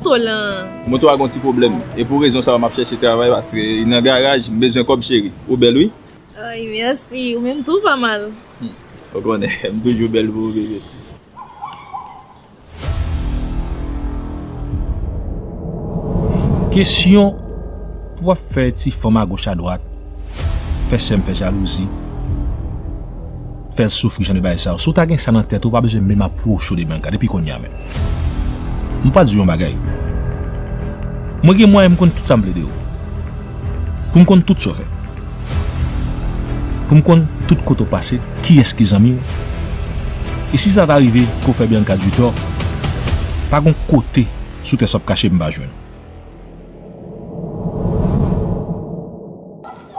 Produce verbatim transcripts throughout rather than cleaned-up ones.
moto w lan? Moto a gen yon ti pwoblèm. E pou rezon sa a, m ap chèche travay paske li nan garaj, m bezwen kòb cheri. Ou bèl, wi. Ay, mèsi. Ou menm tou pa mal. Hmm. Ou konnen, m toujou bèl pou ou, bebe. Kesyon pou w ap fè ti fanm agoch adwat, fè sè m fè jalouzi, fè l soufri, jan de bagay sa yo. Si w ta gen sa nan tèt ou, ou pa bezwen menm apwoche w de Bianca depi kounye a menm. M pral di w yon bagay. Mwen gen mwayen m konn tout sa m vle de ou. Pou m konn tout sa w fè. Pou m konn tout kote w pase, kiyès ki zanmi w. E si sa ta rive ke w fè Bianca du tort, pa gon kote sou tè sa w ap kache m pa jwenn ou.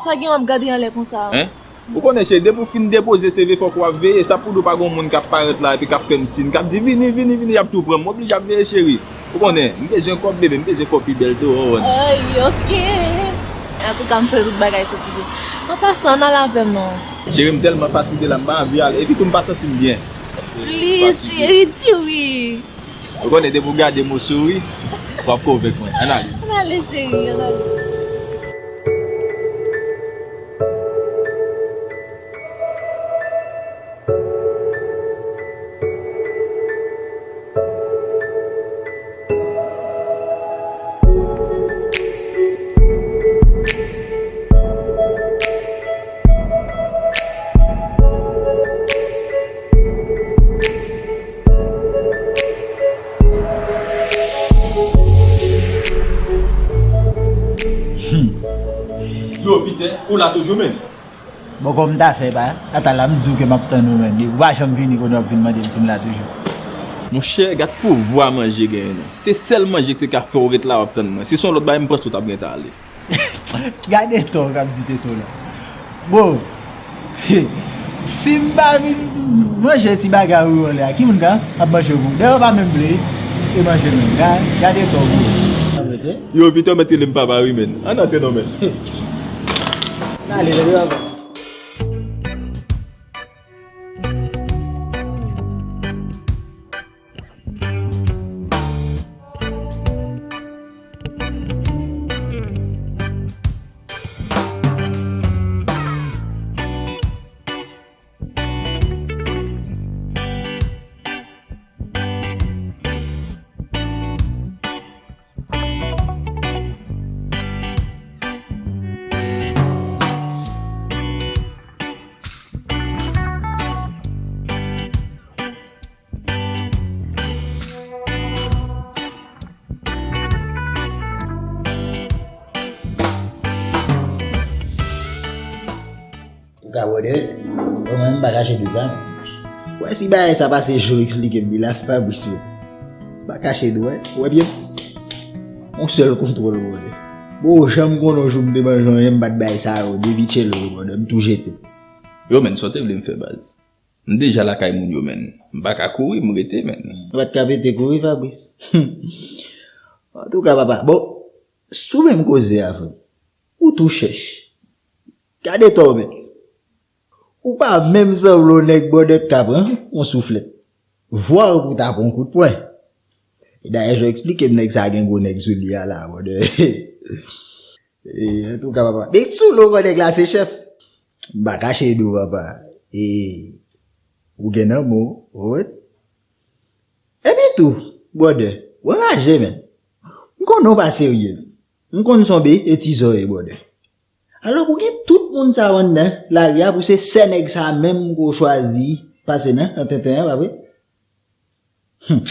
Sa gen w ap gade anlè konsa? Hein? Ou konnen cheri, depi w fin depoze C V fòk w ap veye, sa pou di w pa gon moun k ap parèt la epi k ap fè m siy, k ap di vini, vini, vini, y ap tou pran m. M oblije ap veye cheri. Ou konnen, m bezwen kòb bebe, m bezwen kòb pi bèl tou, ou konprann. Ay, ok. Antouka, m swete tout bagay soti byen. An pasan, ann al avè m non. Cheri, m tèlman fatige la, m pa anvi ale. Epi tou, m pa santi m byen. Please, cheri, di wi. Ou konnen, depi w gade m ou souri, w ap konvenk mwen. Ann ale. Ann ale, cheri, ann ale. Hmm. Yo, Peter, ou la toujou menm? Bon, kòman m ta fè pa? Ata la, m di w ke m ap tann ou menm. Ou pa janm vini kounye a w ap vin mande m si m la toujou. Monchè, gad pouvwa manje genyen non. Se sèl manje ki te ka fè w ret la w ap tann mwen. Si se yon lòt bagay, m panse w t ap gentan ale. Gade to k ap di Teto la. Bon, si m pa vin manje ti bagay ou yo la, ki moun ka ap manje pou ou? Dayè, ou pa menm vle e manje menm. Ga-, gade to pou ou. Yo, Peter mèt rele m papa wi, menn. Ann antre non, menn. N ale, leve avan. Ou ka brother, mwen menm m pa kache di w sa. Wè si bagay sa pase jan w eksplike m li la, Fabrice, m pa kache di w, wè, wè byen. Yon sèl kontwòl, brother. Bon, janm konnen yon jou m te manje anyen, m pa t bay sa yo, de vitchelo, brother, m tou jete. Yo, menn, sa w te vle m fè, baz? M deja lakay moun yo, menn. M pa ka kouri, m rete, menn. Ou pa t ka pete kouri, Fabrice. Antouka, papa, bon, sou menm koze a, frè m, ou tou chèch. Gade to w, menn. Ou pa menm sanble yon nèg, brother, k ka pran yon souflèt. Vwa w pou ta pran yon kout pwen. E dayè, jan w eksplike m, nèg sa gen gwo nèg sou li a la, brother. E, antouka, papa. Men sou lo, nèg la se chèf. M pa kache di w, papa. E, ou gen nan men w, ou wè. Epi tou, brother, ou anraje, menn. M konnen w pa serye, menn. M konn se yon betize w ye, brother. Alò, pou gen tout moun sa yo anndan lari a, pou se sèl nèg sa menm ke w chwazi pase nan, nan tenten an, pa vre? Hum.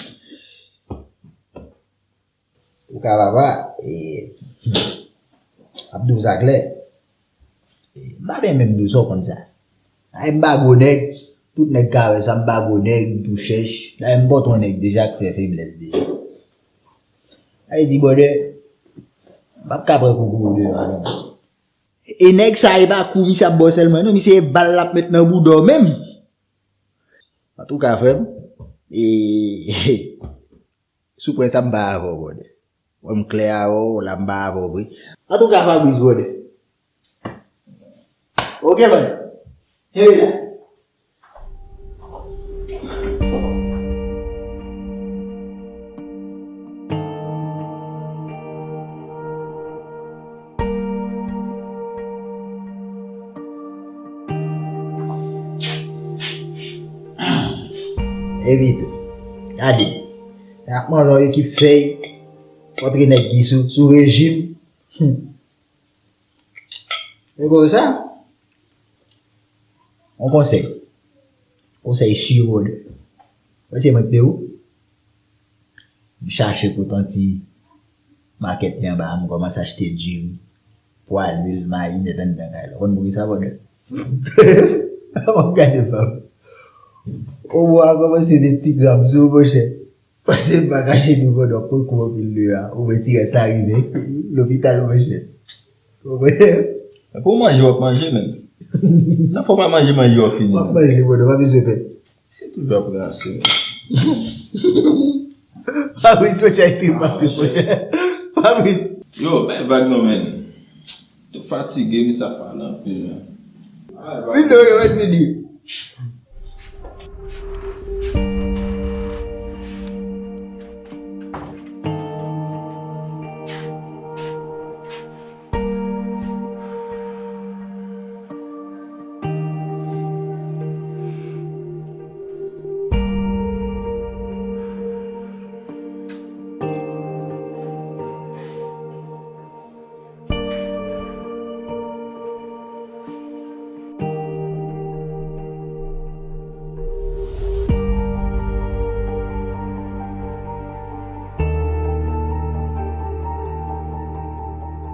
Ou ka papa, e, ap di w sa klè. E, m pa byen menm di w sa, w konn sa. Ay, m pa gwo nèg, tout nèg ka wè sa, m pa gwo nèg, m tou chèch. Dayè, m pòt yon nèg deja k fè feblès deja. Sa vle di, brother, m p ap ka pran kou pou ou deyò a non. E nèg sa, e pa kou misye ap ba w sèlman non, misye e bal l ap met nan bouda w menm. Antouka, frè m, e, sou pwen sa m pa avè w, brother. Wè m klè avè w, la m pa avè w vre. Antouka, Fabrice, brother. Ok, man. Hey, la. Epi tou, gade, y ap manje yon ekip fèy, antre nèg ki sou, sou rejim. Hmm. E konsa, yon konsèy. Konsèy si, brother. Mwen se mwen k peye w. M chache kote yon ti makèt li anba a, m kòmanse achte diri, pwa, lwil, mayi, met anndan kay la. Ou konn poukisa, brother? W ap gade fanm. Ou a kòmanse met ti gram sou ou, monchè. Paske m pa kache nou, brother, w ap pran kou anpil deyo a. Ou wè ti rès la rive. Lopital, monchè. Ou konprann? Pou manje, w ap manje, men. Sa fò w pa manje, manje w ap fini. W ap manje, brother, pa bezwen pè. Se toujou ap ranse. Fabrice, monchè, trip ap trip, monchè. Fabrice. Yo, bay vag non, men. Tou fatige, misye ap pale anpil, men. Vin non, yo, vin vini.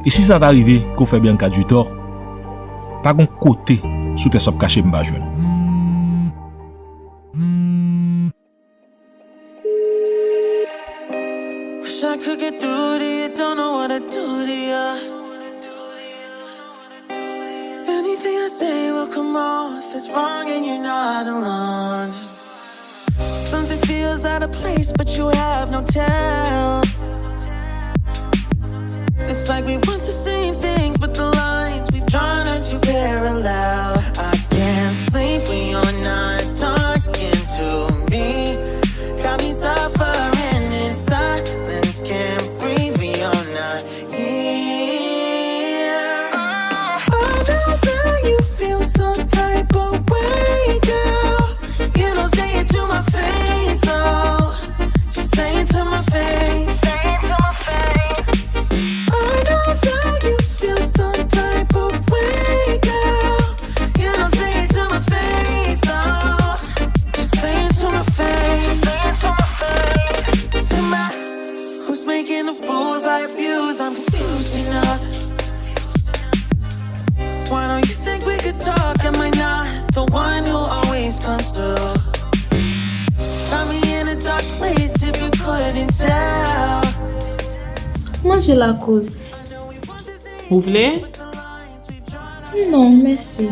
E si sa ta rive ke w fè Bianca du tort, pa gon kote sou tè sa w ap kache m pa jwenn. Wish I could get through to you, don't know what to do to you. Anything I say will come off as wrong and you're not alone. Something feels out of place, but you have no tell. It's like we want the same things, but the lines we've drawn are too parallel. I can't sleep when you're not talking to me. Got me suffering in silence, can't breathe when you're not here. I know that you feel some type of way, girl. You don't say it to my face, oh. Just say it to my face. Say it to my face. I know that you feel some type of way, girl. You don't say it to my face, oh. Just say it to my face. Say it to my face. To my Who's making the rules I abuse? I'm confused enough. Why don't you think we could talk? Am I not the one who always comes through? Got me in a dark place if you couldn't tell. Manje la koz. Ou vle? Non, mèsi.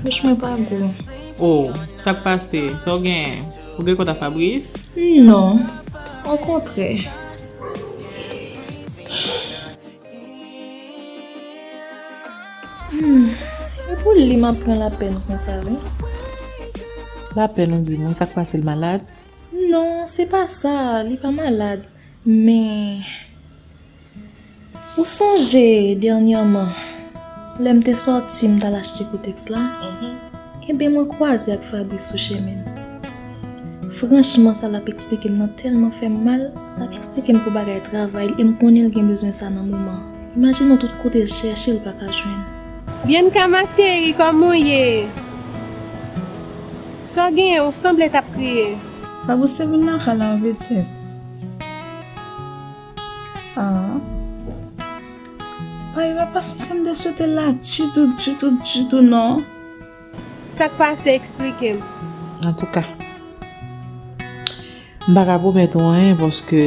Bouch mwen pa gwo. Oh, sa k pase? Sa w genyen? Ou gen kont ak Fabrice? Non, okontrè. Hmm, e pou li m ap pran lapèn konsa, wi. Lapèn, ou di mwen, sa k pase, l malad? Non, se pa sa, li pa malad. Men, ou sonje dènyèman, lè m te sòti, m t al achte koutèks la? Mhm. Enben, mwen kwaze ak Fabrice sou chemen m. Franchman, sa l ap eksplike m nan tèlman fè m mal. L ap eksplike m pou bagay travay li, e m konnen l gen bezwen sa nan moman an. Imajine w tout kote l chèche, l pa ka jwenn. Bianca, ma chérie, kòman w ye? Sa w genyen, ou sanble t ap kriye. Fabrice vin lakay la, an pitit. Ah. Pa rive pase sanm de sou te la ditou, ditou, ditou, non. Sa k pase? Eksplike m. Antouka, m pa ka pwomèt ou anyen, paske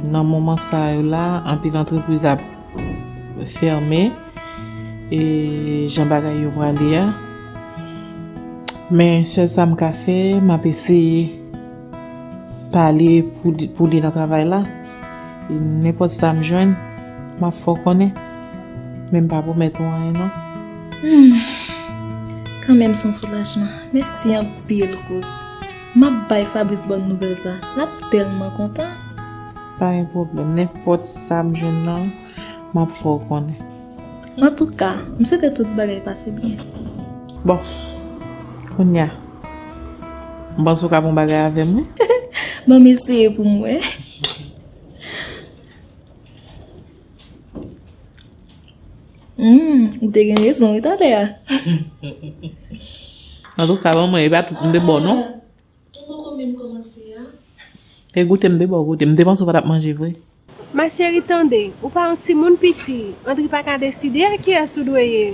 nan moman sa yo la, anpil antrepriz ap fèmen, e jan bagay yo prale a. Men sèl sa m ka fè, m ap eseye pale pou li, pou li nan travay la. E nenpòt sa m jwenn, m ap fè w konnen. Men m pa pwomèt ou anyen, non. Hmm. Kanmenm, se yon soulajman. Mèsi anpil, kouz. M ap bay Fabrice bòn nouvèl sa. L ap tèlman kontan. Pa gen pwoblèm. Nenpòt sa m jwenn nan, m ap fè w konnen. Antouka, m swete tout bagay pase byen. Bon, kounye a, m panse w ka bon bagay avè m, wi. Ban m eseye pou m wè. Hmm, ou te gen rezon, wi, talè a. Antouka, ban mwen, e pa tout m te ba w, non. Ah, ou poko menm kòmanse a? E goute m te ba w goute. M te panse w pa t ap manje vre. Ma chérie, tande, ou pa yon timoun piti. Andri pa ka deside a kiyès ou dwe ye.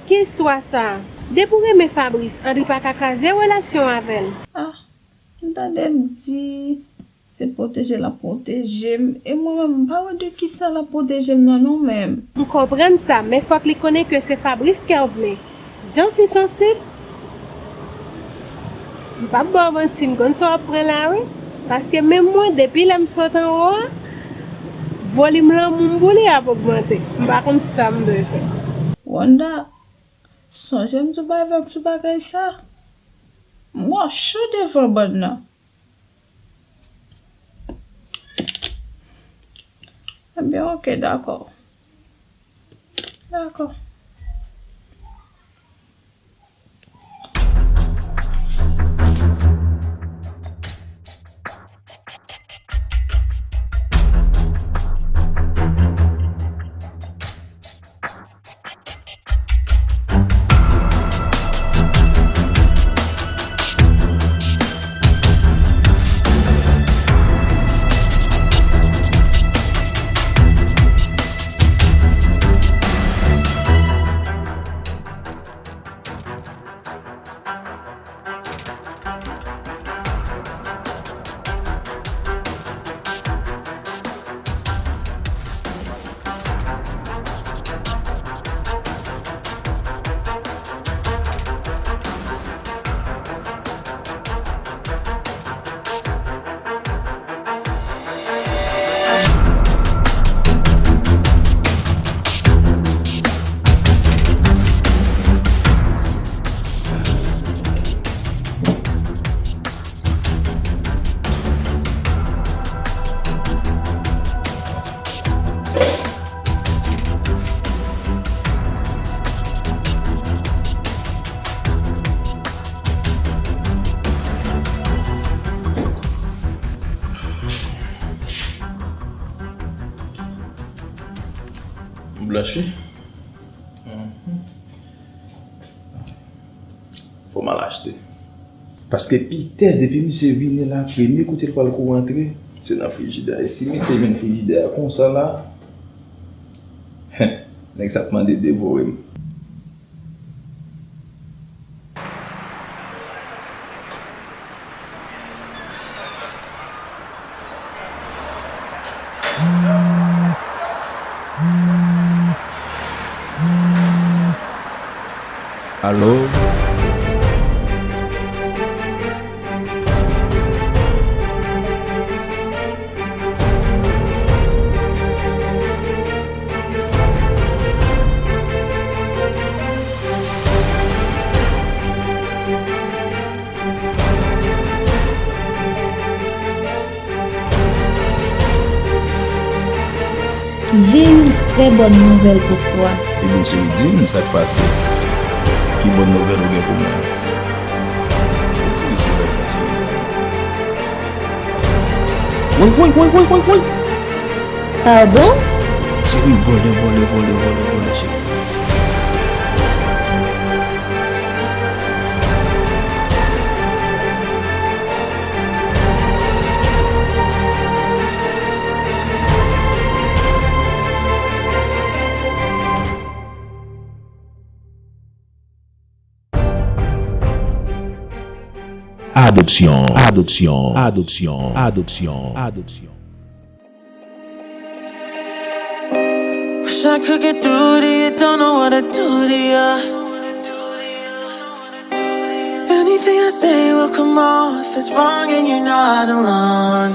Ki istwa sa? Depi w renmen Fabrice, Andri pa ka kraze relasyon w avè l. Ah, m tande l di se pwoteje l ap pwoteje m. E mwen menm, m pa wè de kisa l ap pwoteje m nan non menm. M konprann sa, men fòk li konnen ke se Fabrice kè w vle. Jan fi sansib. M p ap ba w manti, m konn sa w ap pran la wi. Paske menm mwen, depi lè m sot anwo a, volim lanmou m pou li ap ogmante. M pa konn sa m dwe fè. Wanda, sonje m di w pa avè m sou bagay sa. M wè w cho devan bann nan. Ebyen, oke, dakò. Dakò. Blanchi? Mhm. Fò m al achte. Paske Pitè, depi misye vini la, premye kote l pral kouri antre, se nan frijidè. E si misye jwenn frijidè a konsa la, nèg sa ap mande devore m. Alo? J'ai une très bonne nouvelle pour toi. Ebyen, cheri, di m sa k pase. Ki bòn nouvèl ou gen pou mwen? Woy, woy, woy, woy, woy, woy! Pardon? Cheri, vòlè, vòlè, vòlè, vòlè, vòlè, cheri. Adoption, adoption, adoption, adoption, adoption. Wish I could get through to you, don't know what to do to you. Anything I say will come off as wrong and you're not alone.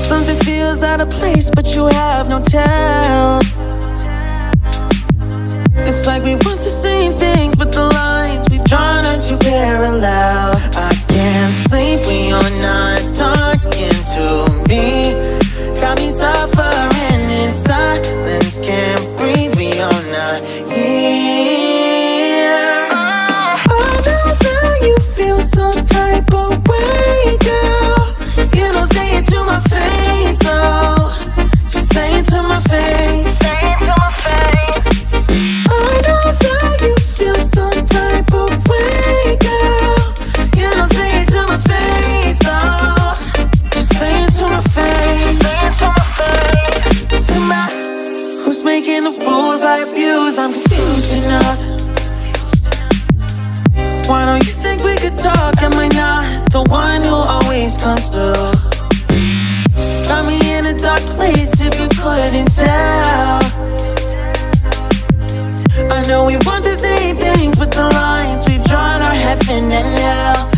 Something feels out of place, but you have no tell. It's like we want the same things, but the lines we've drawn are too parallel. I can't sleep when you're not talking to me. Got me suffering in silence, can't breathe when you're not here. I know that you feel some type of way, girl. Confused enough. Why don't you think we could talk? Am I not the one who always comes through? Got me in a dark place if you couldn't tell. I know we want the same things, but the lines we've drawn are heaven and hell.